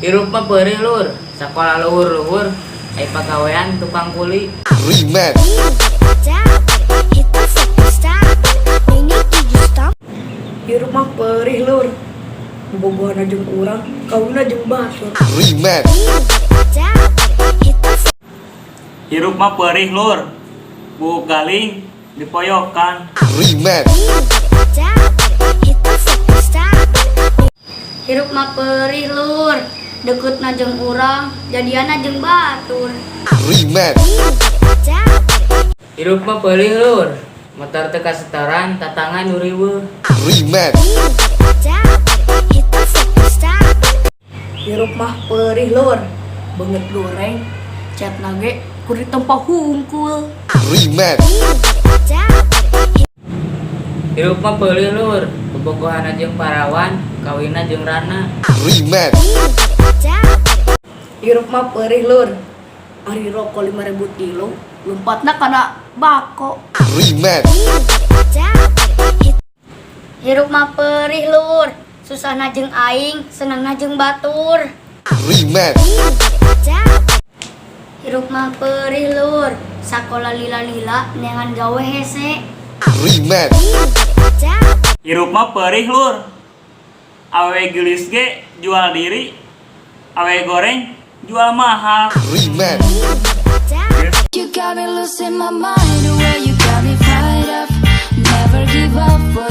Hirup mah peurih, Lur, sakola luhur-luhur, ai pagawean tukang kuli. Remix. Hit the fucking stop. Nini, did you stop? Hirup mah perih, Lur. Bobogohan jeung urang, kawinna jeung batur. Remix. Hit the Hirup mah perih, Lur. Buuk galing dipoyokan. Remix. Hit the fucking stop. Hirup mah perih, Lur. Deketna jeung urang, jadianna jeung batur. Remix. Hirup mah peurih, Lur. Motor teu kasetoran, tatangga nu riweuh. Remix. Hit the fucking stop. Hirup mah perih, Lur. Beungeut goreng, catna ge kudu ditempa hungkul. Remix. Hirup mah peurih, Lur. Bobogohanna jeung parawan, kawinna jeung rana. Remix. Hirup mah perih, Lur. Ari rokok 5003, lompatna kana bako. Remix. Hirup mah perih, Lur. Susahna jeung aing, senangna jeung batur. Remix. Hirup mah perih, Lur. Sakola lila-lila, neangan gawe hese. Remix. Hirup mah perih, Lur. Awewe geulis ge jual diri. Awewe goreng jual mahal. Remix. You got me losing my mind, the way you got me fired up. Never give up.